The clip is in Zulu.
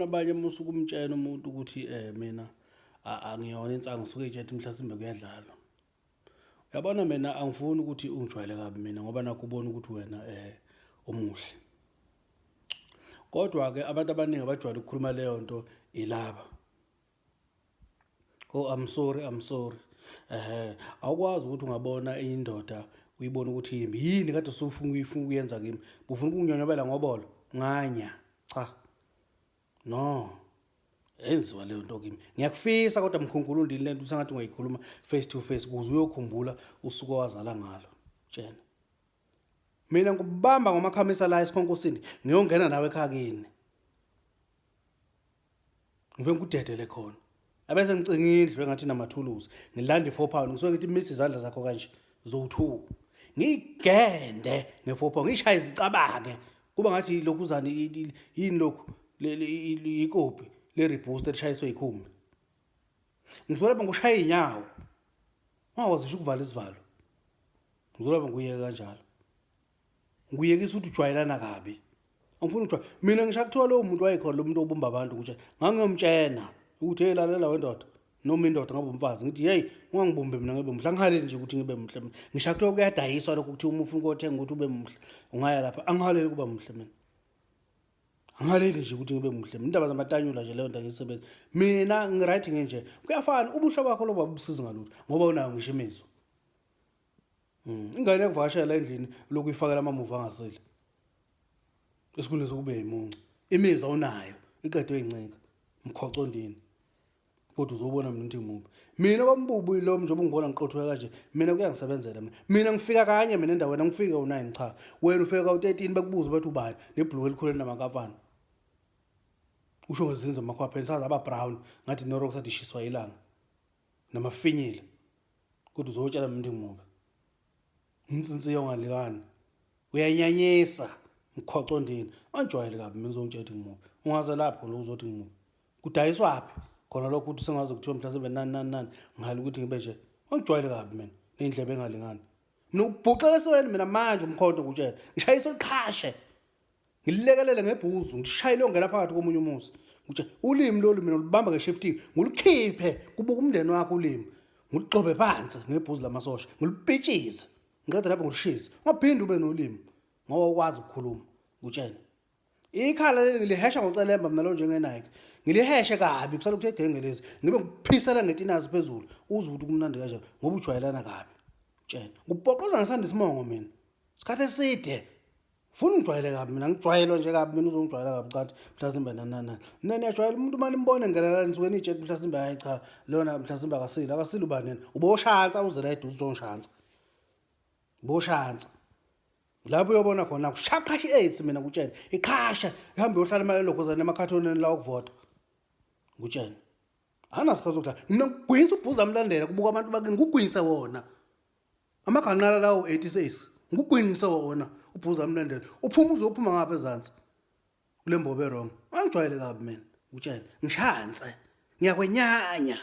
Abanye uma usuke umtshela umuntu ukuthi mina angiyona insangu, usuke ey'tshela ukuthi mhlasimbe kuyadlalwa. Uyabona mina angifuni ukuthi ungijwayele kabi mina ngoba nakho ubona ukuthi wena umuhle. Kodwa-ke abantu abaningi abajwayele ukukhuluma leyo nto ilaba. Oh, I'm sorry, I'm sorry. Awukwazi ukuthi ungabona enye indoda uyibone ukuthi yimbi. Yini kade usufuna uyifuna ukuyenza kimi? Ufuna ukunginyonyobela ngobolo? Nganya. Cha. No. Yenziwa leyo nto kimi. Ngiyakufisa kodwa mkhunkulu ndini lento usengathi ungayikhuluma face to face ukuze uyokhumbula usuku owazala ngalo. Tshena. Mina ngikubamba ngomakhamisa la esikhonkosini ngiyongena nawe ekhaya kini. Ngifike ngikudedele khona. Abese ngicinga indlu engathi namathuluzi. Ngilanda i-4 pound ngisuke ngithi misa izandla zakho kanje zowu-2. Ngiyigende nge-4 pound ngishaye izicabake. Kuba ngathi lokhuzane yini lokhu ikopi le-reboost elishayiswe yikhumbi. Ngisuke lapho ngikushaya iy'nyawo. Ungakwazi ngisho ukuvala isivalo. Ngisuke lapho ngikuyeke kanjalo. Ngikuyekisa ukuthi ujwayelana kabi. Angifuni ukujwayela. Mina ngisho kuthiwa lowo muntu wayekhona lo muntu obumba abantu ukuthi ngangiyomtshena ukuthi hey lalela wendoda noma indoda ngabe umfazi ngithi hey ungangibumbi mina ngibe muhle, angihaleli nje ukuthi ngibe muhle mina. Ngisho kuthiwa kuyadayiswa lokho kuthiwa uma ufuna ukuyothenga ukuthi ube muhle ungaya lapha, angihaleli ukuba muhle mina. Angihaleli nje ukuthi ngibe muhle mina. Indaba zamatanyula nje leyo nto angiyisebenzi. Mina ngi-right nginje. Kuyafana ubuhle bakho lobo abusizi ngalutho ngoba unayo ngisho imizwa. Ingane yakuvakashela endlini lokhu ifakela amamuva angasile. Esikhundleni sokube yimuncu. Imizwa unayo iqedwe incika. Mkhoco ndini. Kodwa uzobona mina ukuthi ngimuphi. Mina kwambubu lo njengoba ungibona ngiqothuka kanje, mina kuyangisebenzela mina. Mina ngifika kanye mina endaweni angifike u9 cha. Wena ufika ka-13 bekubuza bathi ubani nebhuluku elikhulu elinamankafana. Usho ngezinzo amakhwapheni saze aba brown ngathi norock sathi ishiswa ilanga. Namafinyila. Kodwa uzotshela mina ukuthi ngimubi. Umnsinsiyo ongalikani. Uyanyanyisa mkhoco ndini. Angijwayele kabi mina uzongitshela ukuthi ngimubi. Ungaze lapho lo uzothi ngimubi. Kudayiswaphi khona lokho ukuthi sengaze kuthiwa mhlasimbe nani nani nani ngihale ukuthi ngibe nje. Angijwayele kabi mina ney'ndlebe engalingani. Mina ubhuxeka esweni mina manje umkhonto ngikutshela. Ngishayisa uqhashe. Ngilekelele ngebhuzu ngishayele ongena phakathi komunye umuzi. Ngikutshela ulimi lolu mina ulibamba ngeshifting ngulukhiphe kubuka umndeni wakho ulimi. Ngilugxobe phansi ngebhuzu lamasosha ngilupitshize. Ngiqeda lapho ngilishise. Ungaphinde ube nolimi ngoba ukwazi ukukhuluma. Ngikutshela. Ikhala leli ngilihesha ngocelemba mina lo njenge-Nike. Ngiliheshe kabi kusala ukuthi egengelezi. Ngibe ngikuphisela ngetinazi phezulu uzwe ukuthi kumnandi kanjani ngoba ujwayelana kabi. Tshela. Ngikupoqoza ngesanda isimongo mina. Isikhathi eside. Funa ungijwayele kabi mina ngijwayelwa nje kabi mina uzongijwayela kabi kanti mhlasimbe nani nani nani. Mina niyajwayela umuntu uma nimbone ngelala nisuke niyitshela mhlasimbe hayi cha lona mhlasimbe akasile akasile ubani yena. Uboshansa uze la eduze uzongishansa. Uboshansa. Lapho uyobona khona kushaqasha i-AIDS mina ngikutshela. Iqhasha ihambe iyohlala emalokuzana emakhathoneni la okuvota. Ngikutshela. Anginasikhathi sokudlala. Mina ngigwinsa ubhuza amlandela kubuka abantu bakini ngigwinse wona. Amaganqala lawo 86 ngigwinise wona ubhuza amlandela. Uphuma uzophuma ngapha ezansi. Kule mbobo wrong. Angijwayele kabi mina ngikutshela. Ngishanse. Ngiyakwenyanya.